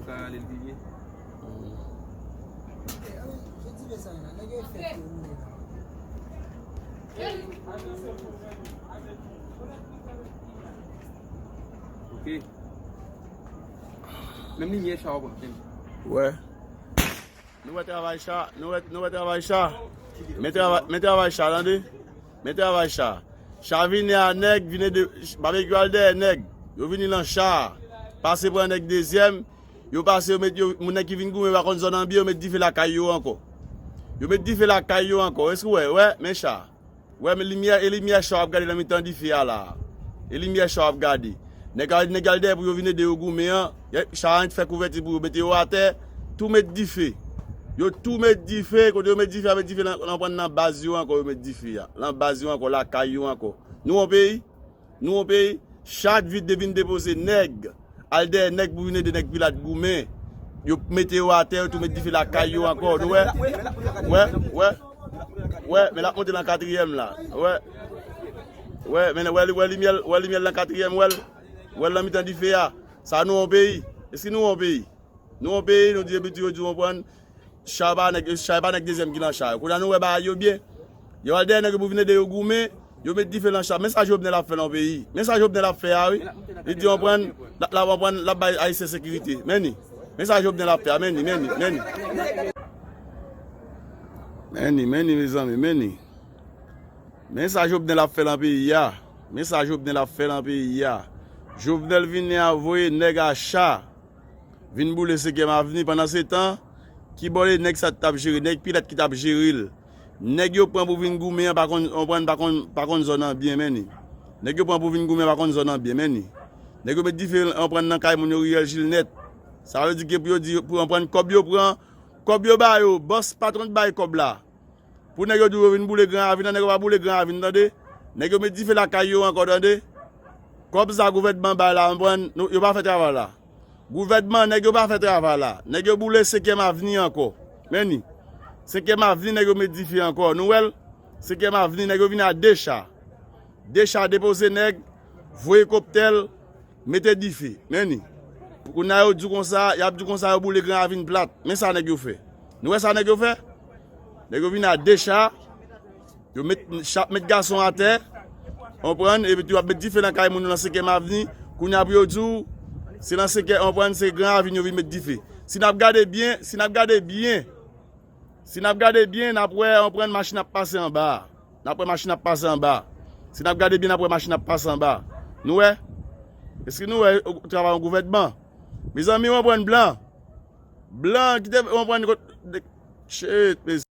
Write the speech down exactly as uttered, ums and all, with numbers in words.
Sa ale l pi byen. Ok. Menm limyè cha w pran, menm. Wè. Nou wè travay cha, nou wè, nou wè travay cha. Men travay, men travay cha, tande. Men travay cha. Cha vini a nèg, vini de, Babekyou al dèyè nèg. Yo vini lan cha. Pase pran nèg dezyèm. Yo pase, yo met, yo, moun nèg ki vin goumen pa konn zòn an byen, yo met dife lakay yo ankò. Yo met dife lakay yo ankò. Èske w wè, wè, men cha. Wè, men limyè, e limyè cha w ap gade nan mitan dife a la. E limyè cha w ap gade. Nèg al, nèg al dèyè pou yo vin ede yo goumen an. Yè, cha a fè kouvèti pou yo mete yo atè. Tou met dife. Yo tou met dife, kote yo met dife a, met dife lan, lan pran nan baz yo ankò, yo met dife a. Lan baz yo ankò, lakay yo ankò. Nou yon peyi? Nou yon peyi? Cha vin de, vin depoze nèg. Al dèyè nèg pou vin ede nèg Pilat goumen. Yo mete yo atè, yo tou met dife lakay yo ankò. Nou wè? Wè, wè. Wè, men l ap monte nan katriyèm la. Wè. Wè, men wè, wè limyè l, wè limyè l nan katriyèm, wè l. Wè l nan mitan dife a. Sa nou yon peyi? Èske nou yon peyi? Nou yon peyi, nou di epi tou yo di w konprann. Cha pa nèg, cha pa nèg dezyèm ki nan cha yo. Kounye a nou wè bagay yo byen. Yo al dèyè nèg yo pou vin ede yo goumen, yo met dife nan cha. Men sa Jovenel ap fè nan peyi. Men sa Jovenel ap fè a, wi. Li di w konprann, l ap, l ap, konprann, l ap bay Ayisyen sekirite. Men ni. Men sa Jovenel ap fè a, men ni, men ni, men ni. Men ni, men ni, mezanmi, men ni. Men sa Jovenel ap fè nan peyi a. Men sa Jovenel ap fè nan peyi a. Jovenel vini a voye nèg a cha. Vin boule senkyèm avni. Pandan se tan, ki bò de nèg sa t ap jere? Nèg Pilat ki t ap jere l. Nèg yo pran pou vin goumen an pa konn, konprann, pa konn, pa konn zòn an byen, men ni. Nèg yo pran pou vin goumen an pa konn zòn an byen, men ni. Nèg yo met dife, konprann, nan kay moun yo, riyèl Jilnèt. Sa vle di ke pou yo di, pou, konprann, kòb yo pran, kòb yo ba yo, bòs patwon t bay kòb la. Pou nèg yo di w yo vin boule Gran Ravin nan, nèg yo pa boule Gran Ravin, tande. Nèg yo met dife lakay yo ankò, tande. Kòb sa gouvènman bay la, konprann, nou, yo pa fè travay la. Gouvènman, nèg yo pa fè travay la. Nèg yo boule senkyèm avni ankò. Men ni. Senkyèm avni, nèg yo met dife ankò. Nou wè l? Senkyèm avni, nèg yo vini a de cha. De cha depoze nèg, voye koptè l, mete dife. Men ni. Pou kounye a yo di w konsa, y ap di w konsa yo boule Gran Ravin plat. Men sa nèg yo fè. Nou wè sa nèg yo fè? Nèg yo vini a de cha. Yo met, cha ap met gason atè, konprann, epi tou y ap met dife nan kay moun yo nan senkyèm avni. Kounye a pou yo di w, se nan senkyèm, konprann, se Gran Ravin yo vin met dife. Si n ap gade byen, si n ap gade byen, si n ap gade byen, n ap wè, konprann, machin ap pase anba a. N ap wè machin ap pase anba a. Si n ap gade byen, n ap wè machin ap pase anba a. Nou wè? Èske nou wè, o, travay yon gouvènman? Mezanmi, konprann blan. Blan ki te, konprann, kot, de, shit,